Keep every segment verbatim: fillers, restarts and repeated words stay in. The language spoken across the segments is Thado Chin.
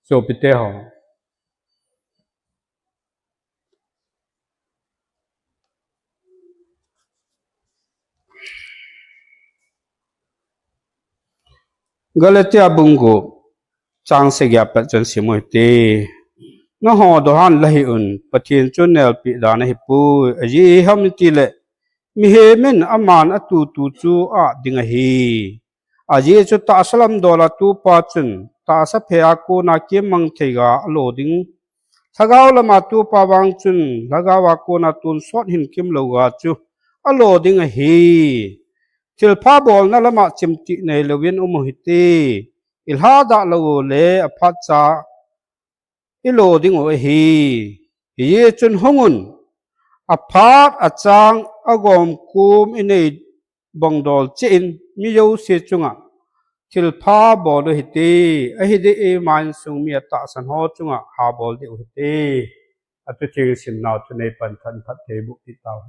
Sopite ho. Galatia bung gup chang sagi a pat chun sim u hite. Nangho dohan la hih un, Pathen chu nelpi dan ahipoi. Ajeh iham itile, mihem in aman atutu chu a-at ding ahi. Ajeh chu tahsa lam dol a tupa chun tahsa phe a kona kimmang thei ga alo ding. Lhagao lam a tupa vang chun lhagao a kona tonsot hin kimlou ga chu alo ding ahi. Thilpha bolna lam a chimtih neilouvin um u hite. Ilhadah lou uleh aphat cha ilo ding u ahi. Hijeh chun hung un, aphat achang agom kom inei bang dol cheh in mi jouse chunga thilpha bol u hite. Ahi deh, eima insung mi atahsan ho chunga habol deh u hite. Athutheng simnau chu neipan than phatthei boh peh tau.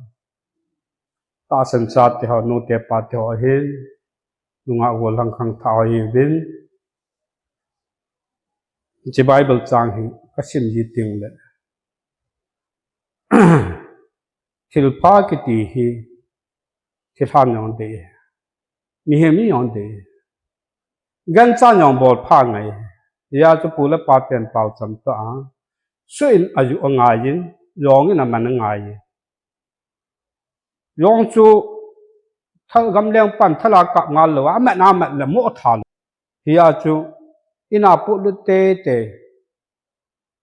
Tahsan chate ho, nute pate ho ahin, nungah gollhang khangthah ho ahiuvin. Hiche Bible chang hi kasim ji tengle, thilpha kiti hi thilhan jong dei, mihem in jong dei, gancha jong bolpha ngai. Hijeh chun pu le pa ten paocham tah a, soh in aju angai in, jong in aman angai in. Jong chu thal gamleng pan thala kap ngal lou a, amat na amat le mo tha lou. Hijeh chun ina polut teitei.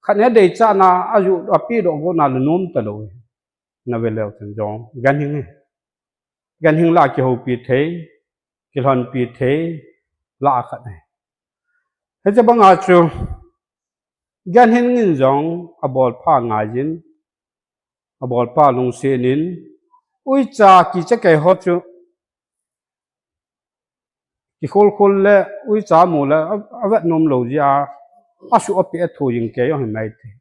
Khat in adeichatna aju apedoh got na le nom talou. Nave leu chun jong ganhing hi. Ganhing lah a kihoupi thei, kilhonpi thei lah a khat ahi. Hiche banga chu ganhing in jong abolpha ngai in, abolpha lungset in, uicha kicha kei ho chu kikholkhol le uicha mu le a, avet nom lou jeh a, asuh apeh a thu jing kei jong hi mai thei.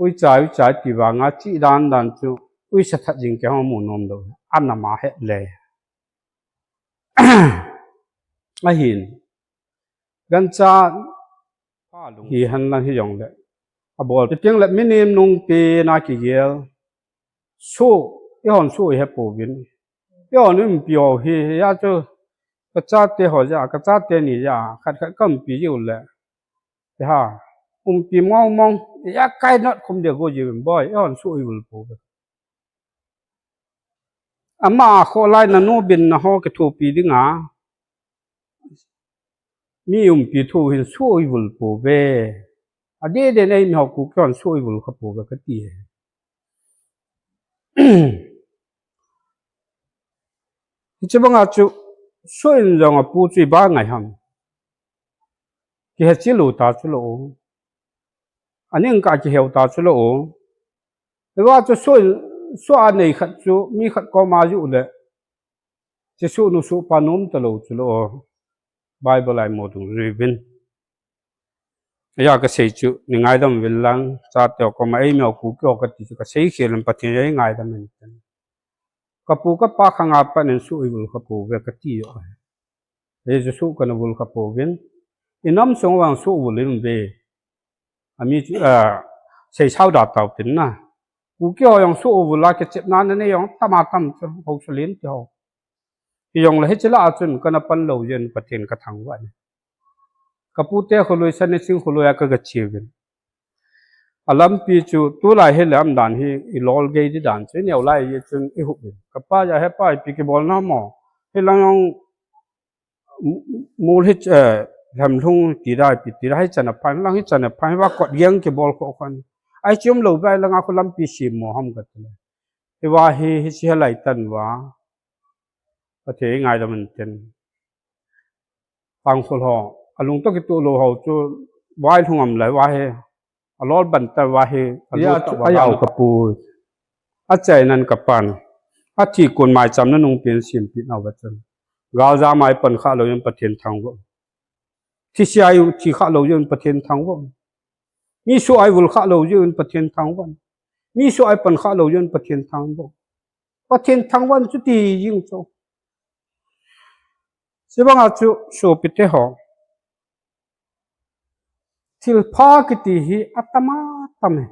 Uicha, uicha ti vanga chih dan dan chu uicha that jing kei jong mu nom lou. Anama het le. Ahin. Gancha hihen lang hijongle, abol ti tengle minim nungpen a kigel. Soh, eihon soh ihepouvin. Eihon umpi ho hi, hijeh chun kachate ho jeh a, kachate ni jeh a, khat khat kaumpi jiu le, hiha, umpi mong mong, hijeh a kainot khum ding go jiuvin boi, eihon soh ivul pouve. Ama a kholai nanu binna ho kithopi dinga mi umpi thu hin soh ivul pouve. Adeh deh in eimi ho Kuki hon soh ivul kha pouve kati e. Hiche banga chu soh in jong apu chu iba ngai ham. Kihechi lou ta chu lou. Aning kah kiheu ta chu lou. Hiva chu soh in, soh a nei khat chu mi khat koma aju le, hiche sohnu sohpa nom talou chu lou. Bible a imu dungjuiyin. Ajeh a kasei chu, nei ngaidam uvin lang, chate ho koma eimi ho Kuki ho kati chu kasei khel in Pathen in eingaidam in tin. Kapu kapa khanga pat in soh ivul kha pouve kati jo. Hiche soh kana vul kha pouvin. Inam sung vang soh vul in ve. Ami chu, ah, seisao da tau tin na. Kuki ho jong soh vul a kichepna nanei jong tam a tam chu, haosa lien ti ho. Hijongle hiche lah a chun kana pan lou jeh in Pathen kathangvah in. Kapute kholui, Sanising kholui a kaga cheuvin. Alampi chu tulai hi lam dan hi ilol gei di dan chu, ineo lai hi chun ihuh in. Kapa ja, he pa, ipi kibol na mo. Hilang jong mul hi, eh, lhamlhung ti da, ipi ti da, hichan aphan, lang hichan aphan, hiva kot geng kibol kho khan. Ahi chu umlou bai langa khu lampi sem mo ham kati le. Hiva hi, hiche hi lai tan uva. Pathen in eingaidam in tin. Tangkhul ho, alung toh kitoh lou ho chu, vailhung am lai uva hi, alol ban ta uva hi, alut ta uva, ajao kapu. Achainan kapan. Athi kon maicham nanung pen sempeh nauva chun. Galjam a ipan khah lou jeh un Pathen thangvah. Thisia ithi khah lou jeh un Pathen thangvah. Mi soh a ivul khah lou jeh un Pathen thangvah. Mi soh a ipan khah lou jeh un Pathen thangvah. Pathen thangvah chu ti jing chu. Chubanga chu sopite ho. Thilpha kiti hi atam atam e.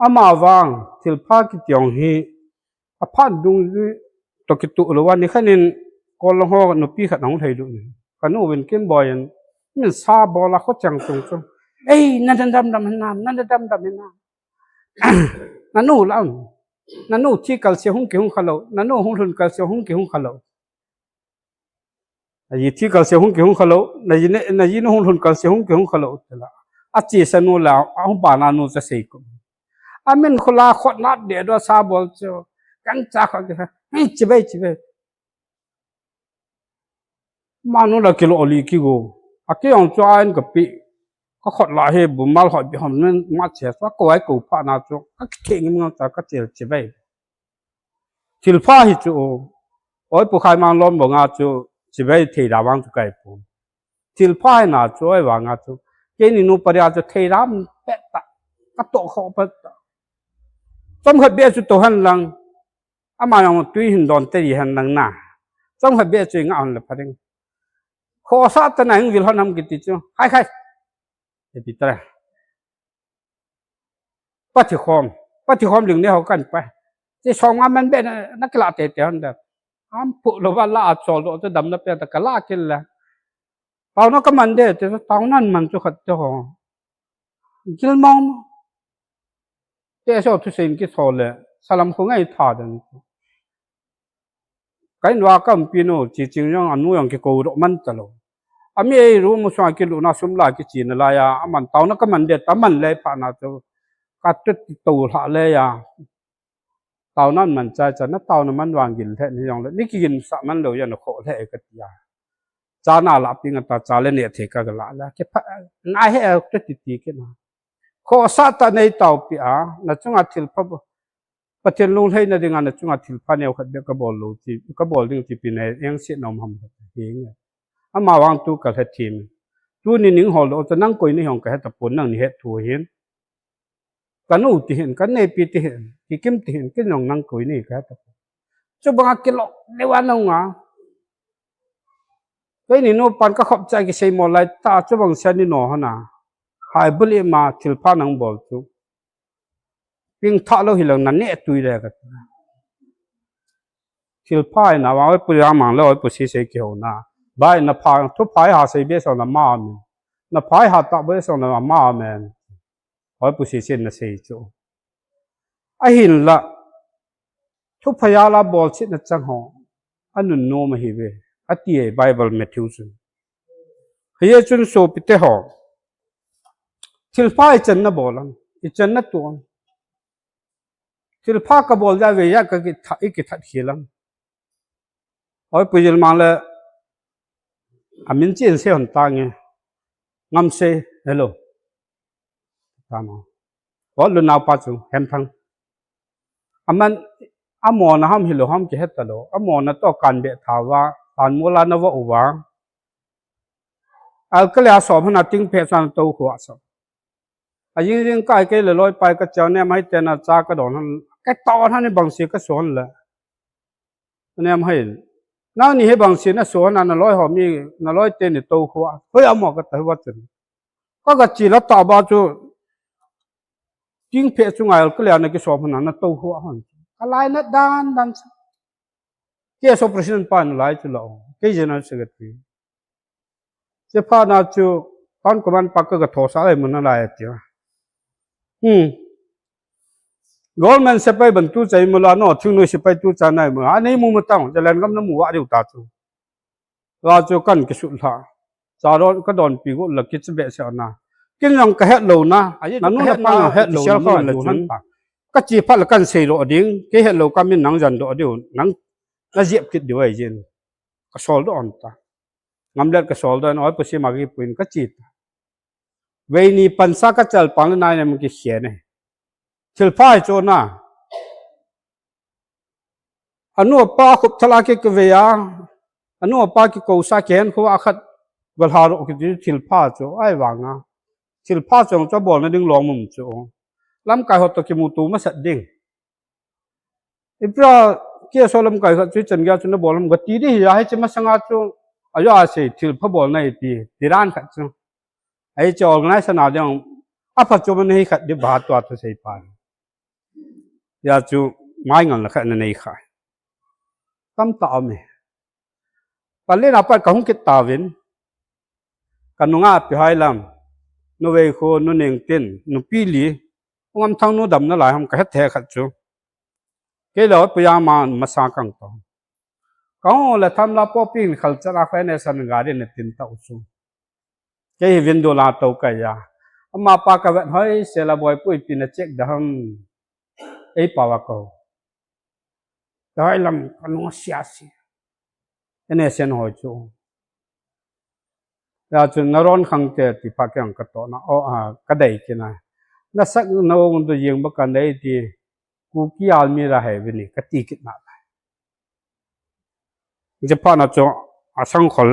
Amavang, thilpha kiti jong hi aphat dungjui toh kitoh lou a, nikhat in kol lang ho nupi khat ahung lhailut in, kanu uvin kin boi in, min sa bol a kho chang chung chu, "Ei, nana damdam hinam, nana damdam hinam. Nanu lah un. Nanu thi kalse hung kihung khalou, nanu hung lhun kalse hung kihung khalou. Naji thi kalse hung kihung khalou, naji ne, naji nu hung lhun kalse hung kihung khalou," tila. Achesa nu la, ahung pana nu cha sei kum. Amin khula khot nat de do sa bol chu. Kan cha kho ki, "Hei, chibai, chibai." Manu la kilo li kigo. Akijong chu ain kapi. Ka khot la hi bumal hoi bi hom nen ma che sa ko ai ko pha na chu. Ka kitheng ngam ta ka chel chibai. Thilpha hi chu, oi pu khai mang lom bo nga chu, chibai thei da vang chu kai pu. Thilpha hi na chu, oi vang nga chu. Keini nu paria chu thei ram pet ta. Ka to kho pet ta. Chom khat be chu to han lang. Ama jong tui hin don te ri han lang na. Chom khat be chu nga hon le pha ding. Khosa ta na hing vil hon ham kiti chu. Hai khai. Te pi ta. Pathi khom. Pathi khom ling ne ho kan pa. Ti song a man be na, na kila te te hon da. Am pu lo ba la a chol do te dam na pe ta ka la kil la. Taona ka man de te, taona man chu khat te ho. Gilmong. Te so thu sein ki so le. Salam khu ngai tha den. Ka in va ka umpi nu, chi ching jong anu jong kiko doh man ta lou. Ami ei room sunga kilut na sum la kichi na lai a, aman taona ka man de, ta man le pha na chu. Ka tut to hla le a. Taona man chai cha na taona man vang gil le ni jong le. Ni kigin sa man lou ya na kho le ka ti a. Cha na la pi nga ta cha le ne the ka la la. Ke pha, ngai he a tut ti ti ke na. Khosa ta nei tau pi a, na chunga thilpha bo. Pathen lunglhaina dinga na chunga thilpha neo khat be ka bol lou ti, ka bol ding ti pi na eng si nom ham khat hi nge. Ama vang tu ka lhe thim. Tuni ning hol do ta nang koi ni hong ka he ta pon nang ni he thu hin. Ka nu ti hin, ka nei pi ti hin, ki kim ti hin, ki nong nang koi ni ka he ta pon. Chu banga kilo, ne wa nong a. Keini nu pan ka khop cha ki sei mo lai ta, chu bang sia ni no hana. Hai bul i ma thilpha nang bol chu. Ping tha lou hi lang na ne tui le ka. Thilpha i na wa oi pu ya mang le oi pu si sei ki ho na. Bai na pha, thu pha i ha sei be so na ma mi. Na pha i ha ta be so na ma mi. Oi pu si sei na sei chu. Ahin la. Thu pha ya la bol si na chang ho. Anun no ma hi ve. Ati e Bible Matthew chun. Hei chun sopi te ho. Thilpha i chan na bol ang. I chan na tuang. Thilpha ka bol da ve ya ka ki tha, i ki that khel ang. Oi pu jil mang le. Amin chi in se hon ta nge. Ngam se, hello. Ta ma. Oi lu nau pa chu, hem thang. Aman, amo na ham hi lou ham ki he ta lou. Amo na to kan be tha va, kan mo la na va u va. Al ka le a som hana ting phe san to khu a som. A jing jing kai ke le loi pai ka chau nem hai te na cha ka don han. Ka to han ni bang si ka son le. Nem hai. Na ni he bang si na son na loi ho mi na loi te ni to khu a. Hoi amo ka ta wa chen. Ka ga chi la ta ba chu. Ting phe chu ngai al ka le na ki som hana na to khu a han. Ka lai na dan dan. Ke so president pa na lai chu lo. Ke general secretary. Che pha na chu, pan ko man pa ka ga tho sa ai mun na lai ti. Hmm. Government sepai ban tu chai mu la no, thing noi sepai tu cha nai mu. A nei mu mu tang, jalan gam na mu wa riu ta chu. La chu kan ki su la. Cha don ka don pi go la ki che be se na. Kin jong ka het lo na. Na nu na pa het lo na kho la chun. Ka chi pha la kan sei lo ding. Ke het lo ka min nang jan do diu. Nang na jiep kit diu ai jin. Ka sol do on ta. Ngam let ka sol don, oi pu si ma ki puin ka chi ta. Vei ni pan sa ka chal pang le nai nem ki khia ne. Thil pha hi chu na. Anu pa khup thala ki ki vei a. Anu pa ki ko sa ken khu a khat. Gal ha ro ki thil pha chu ai vang a. Thil pha chu chu bol na ding long mum chu. Lam kai ho to ki mu tu ma sat ding. Ipra ke so lam kai khat chu chan ga chu na bol lam ga ti di hi ya, hi chi masanga chu a ya sei thil pha bol na i ti, ti ran khat chu. Ahi chu organization a ding, apha chu man hi khat di ba tua thusei pa. Hia chu mai ngal na khat na nei kha. Tamtah um e. Palen a pat ka hung kit tauvin. Ka nunga Pi Hoilam, nu Veikhu, nu Nengtin, nupi li, u Ngamthang nu damna lai ham ka het thei khat chu. Kei le Pu Yangma masa kang to. Ka hung le tham la po ping khal chan a khoi ne san gari ne tin ta u chu. Kei hi window la to ka ya. Ama pa ka vet hoi se la boi pui pi na check da ham. Ei pa wa ko. Dai lam ka nung sia si. Ene sen hoi chu. Ya chu na ron khang te ti pa kyang ka to na o a ka dei ki na. Na sak na ong du yeng ba ka nei ti. Kuki almirah hai vini ka ti kit na. Japan a chu a sang khol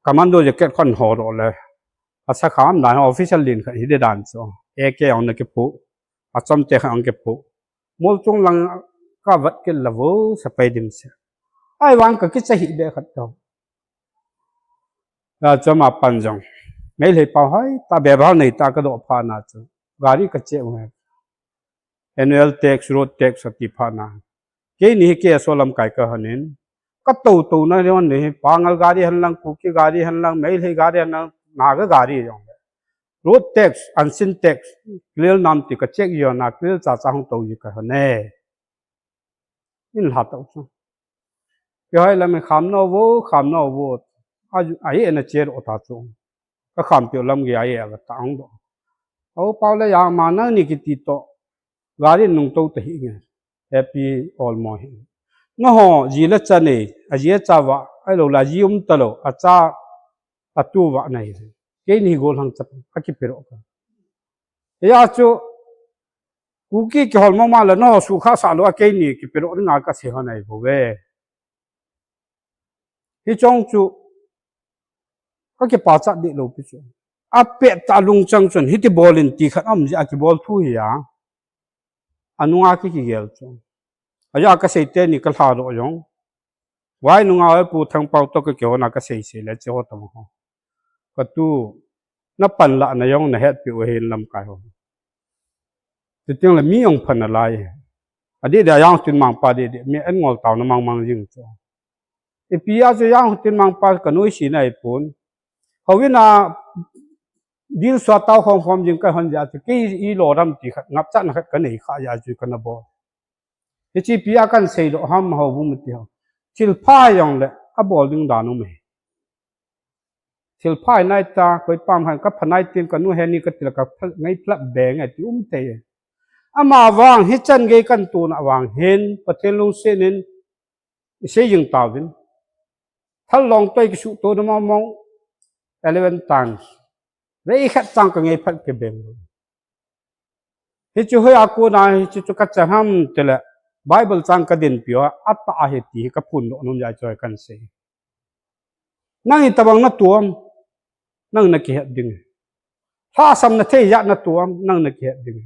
commando jacket khon ho ro le. A sa kham dan official din kha hi de dan chu. A K ong na ki pu. A chom te kha ong ki pu. Mol chung lang ka vat kit la vo sa pai dim se. Ai wang ka ki cha hi be khat to. Ya chu ma pan jong. Mei lei pa hai ta be ba nei ta ka do pha na chu. Gari ka che u. Annual tax, road tax ati pha na. Kei ni hi K S O lamkai ka hanin. Ka to to na yon ni hi, Pangal gari han lang, Kuki gari han lang, Meitei gari han lang, Naga gari jong. Road tax, unseen tax, clear nam ti ka check yo na, clear cha cha hung to yi ka hane. In la to chu. Pi Hoilam kham no vo, kham no vo. A, a ye na che ro ta chu. Ka kham pi lam ge a ye ka ta ang do. O pau le ya ma nang ni ki ti to. Gari nung to ta hi nge. Happy all mo hi. No ho, ji la cha nei, a ji a cha wa, ai lo la ji um ta lo, a cha a tu wa nei. Kei ni gol hang cha, a ki pero ka. Ya chu, Kuki ki hol mo ma la no, su kha sa lo, a kei ni ki pero nga ka se ho nei bo ve. Hi chong chu, ka ki pa cha di lo pi chu. A pe ta lung chang chun, hi ti bol in ti khat am ji a ki bol thu hi ya. A nunga ki ki gel chu. A ya ka sei te ni ka hla ro yong. Vai nunga oi pu thang pau to ka ki hona ka sei sei le che ho tam ho. Ka tu na pan la na yong na het pi u hin lamkai ho. Ti ting le mi yong phan na lai. A di da yang tin mang pa di di mi en ngol tau na mang mang jing chu. I pi a chu yang tin mang pa ka nui si na i pun. Ho win a dil sua tau khom khom jing ka hon ja chu ki i lo ram ti khat ngap chan khat ka nei kha ja chu ka na bo. Hi chi pi a kan sei lo ham ho bu mu ti ho. Thil pha yong le a bol ding dan um e. Thil pha nai ta, koi pam han ka pha nai tin ka nu he ni ka til ka pha ngai plap be ngai ti um te. Ama vang hi chan gei kan tu na vang hin, Pathen lungset in i sei jing ta vin. Thal long toi ki su to na mong mong eleven times. Ve i khat chang ka ngai phat ke beng. Hi chu hoi a ko na hi chu chu ka cha ham te le Bible chang ka din pi a ta a hi ti hi ka phun lo nom jai choi kan sei. Nang i tabang na tuam, nang na ki het ding. Tha sam na thei ya na tuam, nang na ki het ding.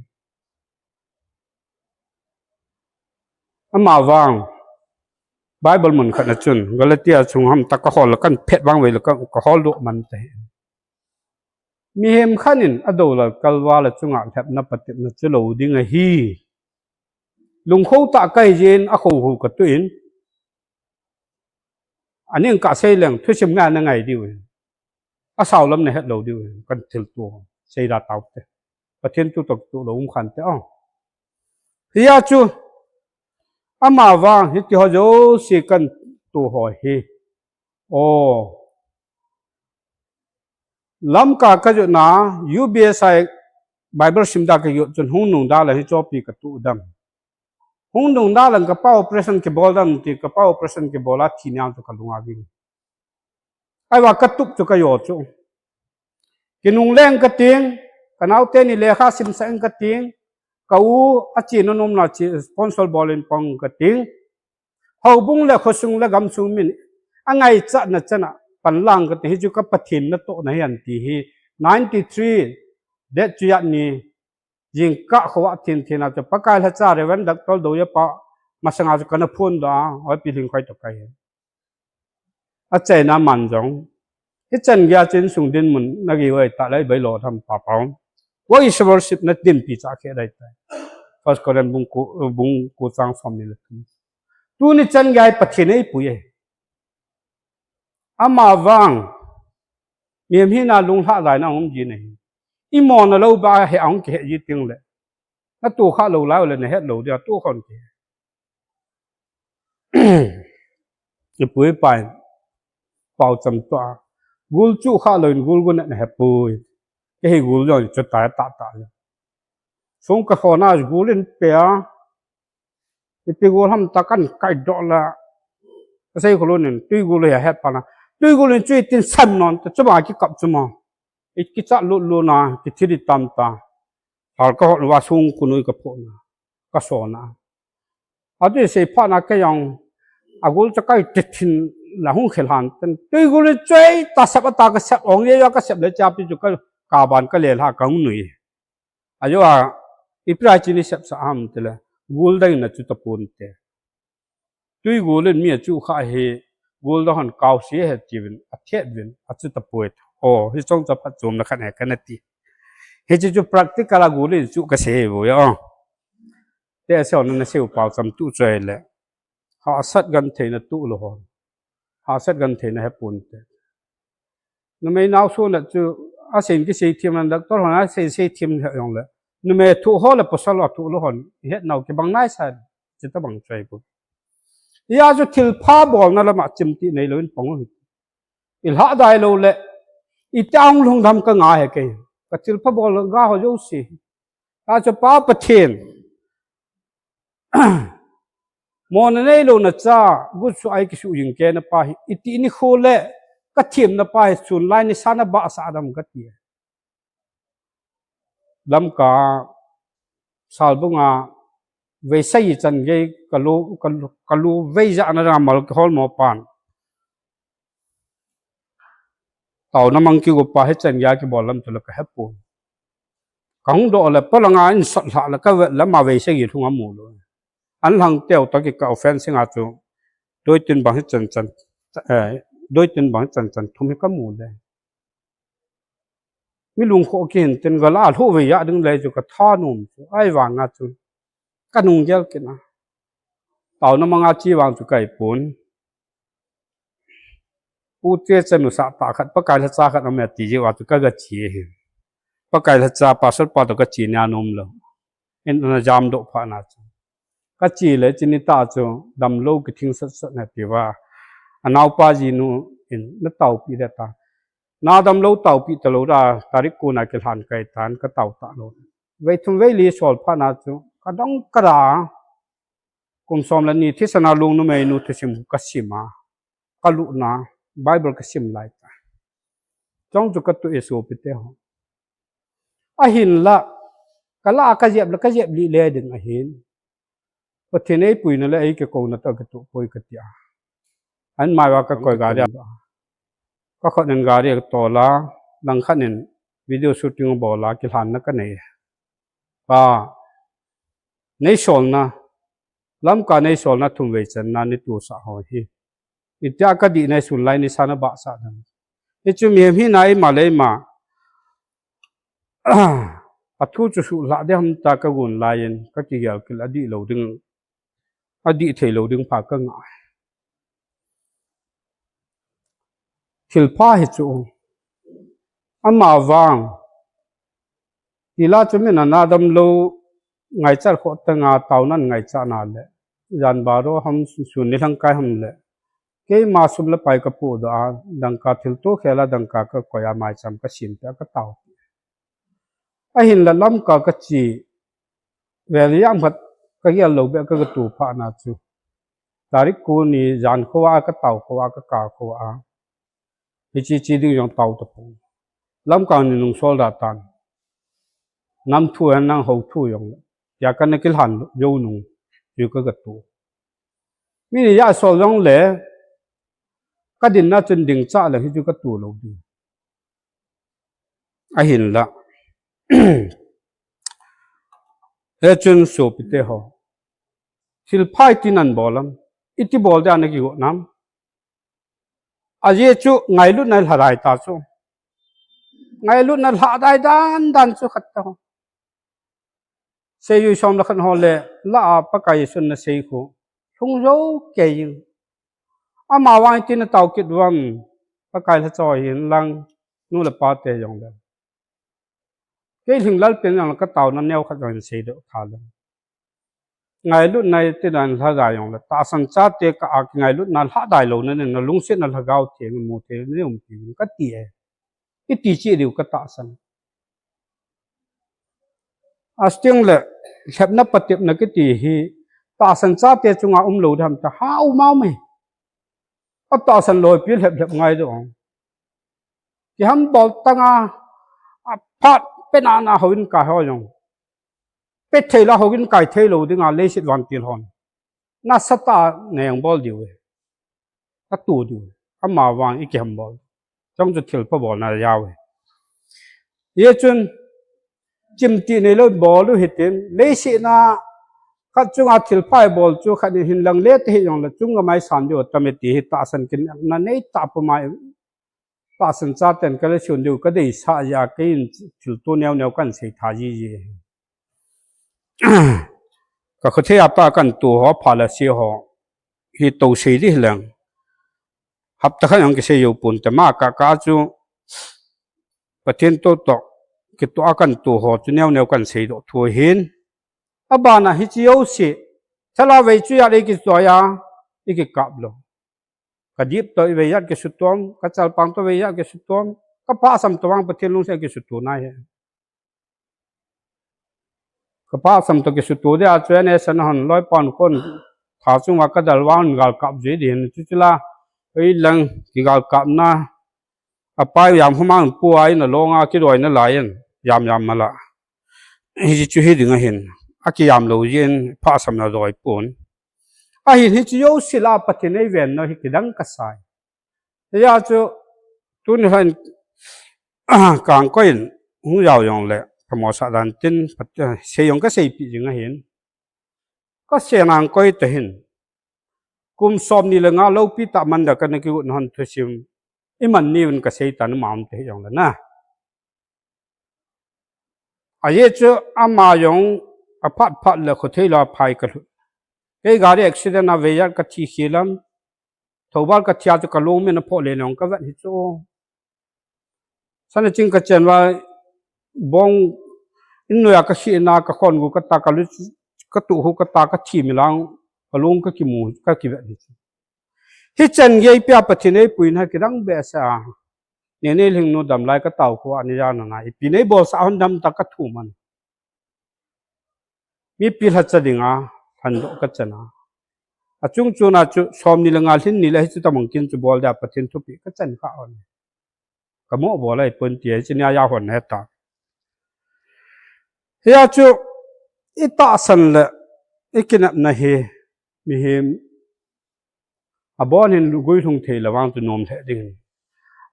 Ama vang, Bible mun khat na chun, Galatia chung ham ta ka hol kan phet vang ve le ka, ka hol do man te. Mi hem khan in a do la kalwa la chunga lhep na patip na chu lo ding a hi. Lungkho ta kai jin a kho ho ka tu in. Aning ka sei leng thusim nga na ngai diu. A sau lam na het lo diu. Kan thil tu. Sei da tau te. Pathen tu tok tu lo um khan te o. Hi a chu. Ama vang hi ti ho jo si kan tu ho hi. O. Lamka ka jot na, U B S I Bible sim da ka jot chun hung nung da la hi chopi ka tu dam. Hung nung da la ka pa operation ki bol dam ti ka pa operation ki bol a thi niang chu ka lunga ging. Ai wa ka tup chu ka yo chu. Ki nung leng ka ting, ka nau te ni lekha sim sa eng ka ting, ka u a chi no nom na chi sponsor bol in pong ka ting. Houbung le khosung le gamsung min a ngai cha na chana pan lang ka ti hi chu ka Pathen na to na hian ti hi ninety three det chu ya ni jing ka khowa thin thin a chu Pakai la cha Reverend Doctor Do ya pa masanga chu kana phun da oi pi hling khoi to kai. A chaina man jong Hichan geiya chu insung dinmun nagei uva ahitah le ibai lo tham pa pau. What is worship na dinpi cha khe dai tai. First Corinth bung ko, bung ko chang som ni le thum. Tuni chan geiya Pathen eipui e. Amavang, mihem hina lunglhah laina um ji ahi. Imona lou ba he ahung kihe ji teng le. Natoh kha lou lai le nahet lou dia toh khon ki. Ipu ipa in pao cham tua. Gul chu kha lou in gul gun na he pui. Kei hi gul jong chu tai ta ta. Sung ka khona gul in pe a. Ipi gul ham ta kan kai doh la. Ka sei khulun in tui gul hi a het pa na. Tui gul in chu itin san non ta chu ba ki kap chu ma. I ki cha lu lu na ki thili tam ta. Hal ka hol va sung kunui ka pho na. Ka so na. Ati sei pha na ka yang. A gul cha kai ti thin la hung khel han ten. Tui gul in chu ta sep ta ka sep ong ye ya ka sep le cha pi chu ka ka ban ka le la ka hung nui. Ajo a, ipi lai chini sep sa ham tile, gul dang na chu tapon te. Tui gul in mi a chu kha hi, gul dang han kau si he ti vin, a thiet vin, a chu tapoi. O, hi chong cha phat chom na khan he kan ti. Hi chu chu practical a gul in chu ka sei vo ya. Te a se on na sei u pao cham tu choi le. Hahsat gentheina tu lou hon. Hahsat gentheina he pon te. Numei nao suna chu a sen kisei thim nan doctor hon a sen sei thim he jong le. Numei thu ho le pasal a thu lou hon. Het nau kibang nai sa. Chi ta bang chai pu. Iya chu thil pha bol na lama chim ti nei lou in pang u hi. I lha dai lou le. I tang lung dam ka nga he ke. Ka thil pha bol ga ho jo si. A chu pa Pathen. Mona nei lou na cha, gut su ai kisu jing ke na pa hi, iti ni khu le, ka thim na pa hi, sun lai ni sa na ba sa dam ka ti. Lamka, Salbung a, vei sa i chan gei, ka lu, ka lu, ka lu vei ja na ra mal ka hol mo pan. Tao na mang ki go pa hi chan gei ki bol lam tu le ka he pu. Ka hung doh le, palanga in sat hla le ka ve, lama vei sa i thung a mu lou. An lang teu ta ki ka offense nga chu. Doi tin bang hi chan chan, eh, doi tin bang hi chan chan thum hi ka mu le. Mi lung kho ki hin tin ga la lhu ve ya ding le chu ka tha nom chu. Ai vang nga chu. Ka nung gel ki na. Tao na mang a chi vang chu kai pun. U che che nu sa ta khat pa kai la cha khat na me ti ji wa chu ka ga chi hi. Pa kai la cha pa sot pa to ka chi nia nom lou. In na jam doh pha na chu. Ka chi le chini ta chu dam lou ki thing sat sat na ti va. A nau pa ji nu in na tau pi le ta. Na dam lou tau pi ta lou da tarik ko na ki hlan kai tan ka tau ta lou. Vei thum vei li sol pha na chu ka dong ka da. Kum som le ni thi sana lung numei nu thusim ka sim a. Ka lu na Bible ka sim lai ta. Chong chu ka tu e so pi te ho. A hin la, ka la ka jep la ka jep li le ding a hin. Pathen ei pui na le ei ke ko na to ke tu poi ka ti a. An mai wa ka koi gari a. Ka khot nen gari ka to la, lang khat nen video shooting bol la ki hlan na ka nei. Pa, nei sol na, Lamka nei sol na thum vei chan na ni tu sa ho hi. Itia ka di nei sun lai ni sa na ba sa dan. Ni chu mi hem hi na i ma le ma. A thu chu su la de ham ta ka gun lai in ka ki gel kil a di lo ding. A di thei lo ding pa ka nga. Thil pha hi chu. Ama vang. Ti la chu min a na dam lo ngai char kho ta nga tau nan ngai cha na le. Jan baro ham sun ni lang kai ham le. Keima sum le pai ka pu do a, dangka thil tu khela dangka ka koi a mai cham ka sim pe ka tau. A hin la Lamka ka chi, vel yam khat ka gel lo be ka, ka tu pha na chu. Tarik ko ni jan kho a ka tau kho a ka ka kho a. Hi chi chi ding jong tau ta pu. Lamka ni nung sol da tan. Nam thu an nang ho thu jong. Ya ka na ki hlan yo nung. Yu ka ka tu. Mi ni ya sol jong le. Ka din na chun ding cha le hi chu ka tu lo ding. A hin la. He chun so pi te ho. Thil phai ti nan bol am. Iti bol de ana ki go nam. Ajeh chu ngailutna lhadai ta chu. Ngailutna lhadai dan dan chu khat ta. Seijui som le khat ho le la a Pakai Jesun nasei khu lhung jou kei jing. Ama vang tin atao kit uvam, Pakai lhacha hin lang nu le pa te jong le. Kei lhinglel pen jong le ka taona neo khat jong hin seidoh tha le. Ngailutna ti dan lhadai jong le. Tahsan chate ka a kingailutna lhadai louna nen, na lungsetna lhagao theng mu thei na um pi ka ti e. I ti cheh diu ka tahsan. Asting le, lhepna patepna kiti hi, tahsan chate chunga um lou dam ta, ha u mau mai. A tahsan loi pi lhep lhep ngai do. Kiham bol tanga, a phat pena na houin kai ho jong. Pe thei la houin kai thei lou dinga leiset vantil hon. Nasatah a neng bol diu e. A tu diu. Ama vang i kiham bol. Chong chu thil pha bolna jao e. Ye chun, chimti nei lou bol u hitin, leiset na khat chunga thil pha i bol chu khat ni hin lang le te hi jong le chung ga mai san diu tam e ti hi tahsan kin na nei ta pu mai. Tahsan chaten ka le sun diu ka deisah jeh a kei in thil tu neo neo kan sei tha ji ji. Ka khothei a pa kan tu ho pha la si ho. Hi to sei di leng. Hapta khat jong kisei jou pon te ma ka ka chu Pathen to to kitu a kan tu ho chu neo neo kan seidoh thu hin. Abana hiche jouse. Thala vei chu ya le kitu a ya. I kikap lou. Ka dip to i vei jat kisutom, ka chalpang to vei jat kisutom, ka phasam to vang Pathen lungset kisuto nai he. Ka phasam to kisuto dia chu N S N hon loi pon kon tha chunga ka dal vang gal kap jui din chu chu la, ei lang kigal kapna, a pai jam humang pu ai na longa kidoi na lai in, jam jam mala. Hi chu hi ding ahin, a kiyam lou jin, phasam na doi pon. Ahin hiche jouse la Pathen eiven nau hi kidang kasai. Hia chu tuni hin kang koiyin hung jao jong le, phamo sa dan tin, Pat-, sei jong kaseipi jing ahin. Ka sei nang koi ta hin. Kum som ni le nga loupi tah man da kana kigot hon thusim. I man ni un kasei ta na mam te jong le na. Ajeh chu ama jong aphat phat le khothei la phai ka lhut. Kei gari accident a vei jat ka thi khi lam. Thoubal ka thia chu ka lung min a phoh le nong ka vet hi chu. Sana ching ka chen va bong in noya ka khi na ka khon gu ka ta ka lu ka tu hu ka ta ka thi mi lang ka lung ka kimu ka kivet hi chu. Hichan gei pia Pathen eipuina kidang behseh a. Nene lhingnu damlai ka tao khu ani jana na. Ipi nei bolsa hon dam ta ka thu man. Mipi lhacha dinga, lhandoh ka chana. Achung chuna chu, som ni le nga lhin ni le hichu tamang kin chu bol dia Pathen thupi ka chan kha hon. Ka mo bol ai pon ti hiche nia ja hon heta. Hia chu, i tahsan le, i kinepna hi, mihem, abon hin guilhung thei le vang chu nom lheh ding.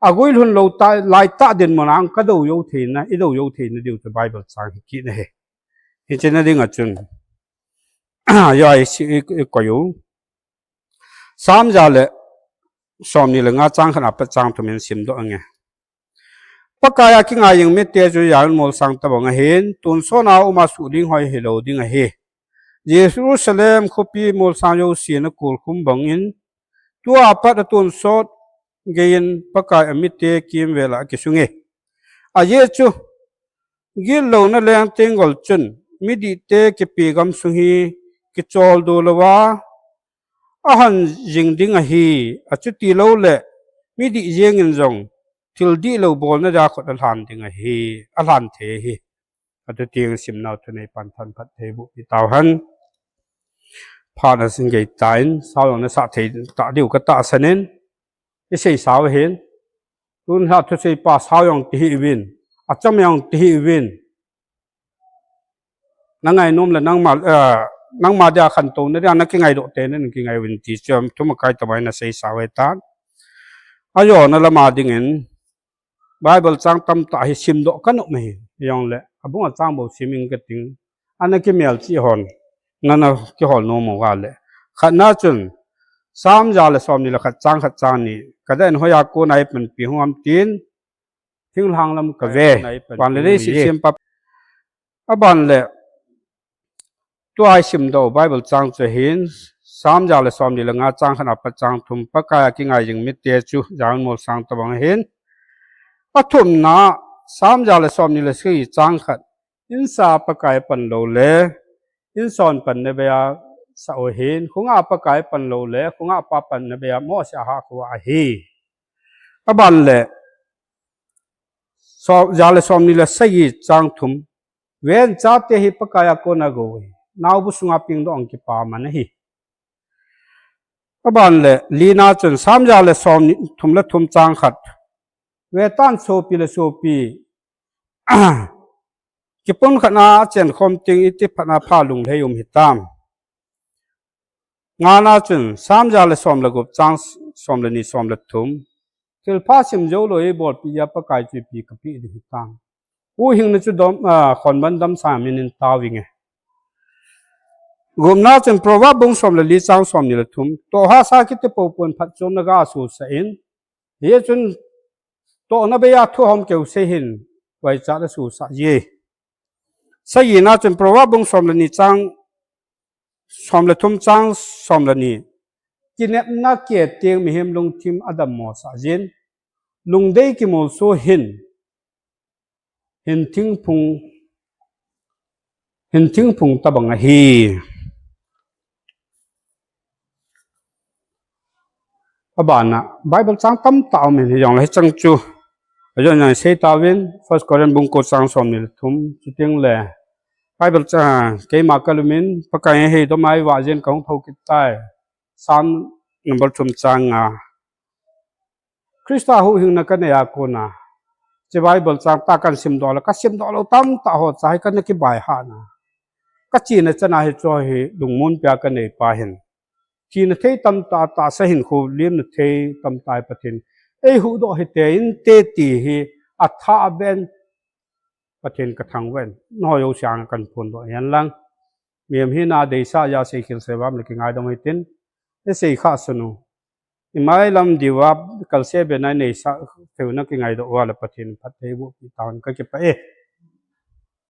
Aguilhun lou ta, lai ta din mo nang ka do jou theina, i do jou theina diu chu Bible chang hi kit na hi. Hiche na ding a chun. Ya i si i, i koi u. Sam ja le som ni le nga chang khat a pat chang thum in simdoh ange. Pakai a kingai jing mite chu jaovin molsang tabang ahin, tonsot a um a suhding hoi hilou ding ahi. Jerusalem khopi molsang jouse na kulkhum bangin, tua pat a tonsot geiyin Pakai a mite kimvel a akisunge. Ajeh chu, gitlouna leng tenggol chun, midihte kipe gamsung hi kicholdo louva, ahon jing ding ahi, achuti lou le, midih jeng in jong, thil dihlou bolna dia khut alhan ding ahi, alhan thei ahi. Atu teng simnau thunei pan thanphat thei boh pi tau hen. Phat na sin gei tan, sao jong na sah thei ta diu ka tahsan in, i sei sao hin. Tun lha thusei pa sao jong ti hih uvin, acham jong ti hih uvin. Na ngainom le nangma, eh, nangma dia khantouna dia na kingaidoh te nen kingai uvin ti chu thumakai tamai na sei sao e tan. Ajona lama dingin Bible chang tamtah hi simdoh ka nom ahi. Jongle, abung a chang bou sim ing ka ting. Ana kimelchih hon, nana kihol nom uva le. Khatna chun, Sam ja le somni le khat chang khat chang ni. Ka den hoiya kona eipanpi hung ham tin, thinglhang lam ka ve. Ban le leiset sempa. Aban le, tua i simdoh Bible chang chu ahin, Sam ja le somni le nga chang khat apat chang thum, Pakaiya kingai jing mite chu, jahan molsang tabang ahin. Athumna, Sam ja le somni le sagi chang khat, insa Pakai pan lou le, inson pan nabeiya sa u ahin, khonga Pakai pan lou le, khonga pa pan nabeiya Mose aha khu ahi. Aban le, so, ja le somni le sagi chang thum, ven chate hi Pakaiya kona gou ahi. Naobu sunga pengdoh ang kipa man ahi. Aban le, lina chun Sam ja le somni, thum le thum chang khat. Vetan sopi le sopi. Kipun khatna achen khom ting iti phatna pha lunglhai um hitam. Ngana chun, Sam ja le som le gup chang som le ni som le thum. Thilpha sim jou lou eibolpi a Pakai chu ipi kapeh ding hitam. Huhhingna chu dom, ah, khonban damsang min in tao inge. Gupna chun Proverb bung som le li chang som ni le thum. Tohhasa kiti poupon phatchomna ga susah in. Hichun tohna beiya thu hom keu sei hin vaichat asusah ji. Sagina chun Proverb bung som le ni chang som le thum chang som le ni. Kinepna kiti mihem lungthim adammo sah jin. Lungdei kimolso hin. Hin thingphung, hin thingphung tabang ahi. Abana, Bible chang tamtah um in hijongle hichang chu. Ajon jong sei tauvin, First Corinth bung ko chang som ni le thum, chuteng le. Bible chang, keima kalum in, Pakai heidoh mai vah jin kahung thou kit tai. Psalm number thum chang nga. Christa huhhingna kanei a kona. Hiche Bible chang tah kahin simdoh le, kasimdoh lou tamtah ho cha hi kana kibai hahna. Kachena chana hiche hi lungmonpi a kanei pa hin. Thina thei tamtah, tahsa hinkho lemna thei tamtah hi Pathen. Eihuhdoh hite inte ti hi athah ben Pathen kathangvah in. Nahoi jouse a kahin phondoh hen lang. Mihem hina deisah a seikhel seivam le kingaidam hitin. Isei khah sunu. Imai lam diuva kalse bena neisah theina kingaidoh uva le Pathen phattheiboh pi tahen kakipah e.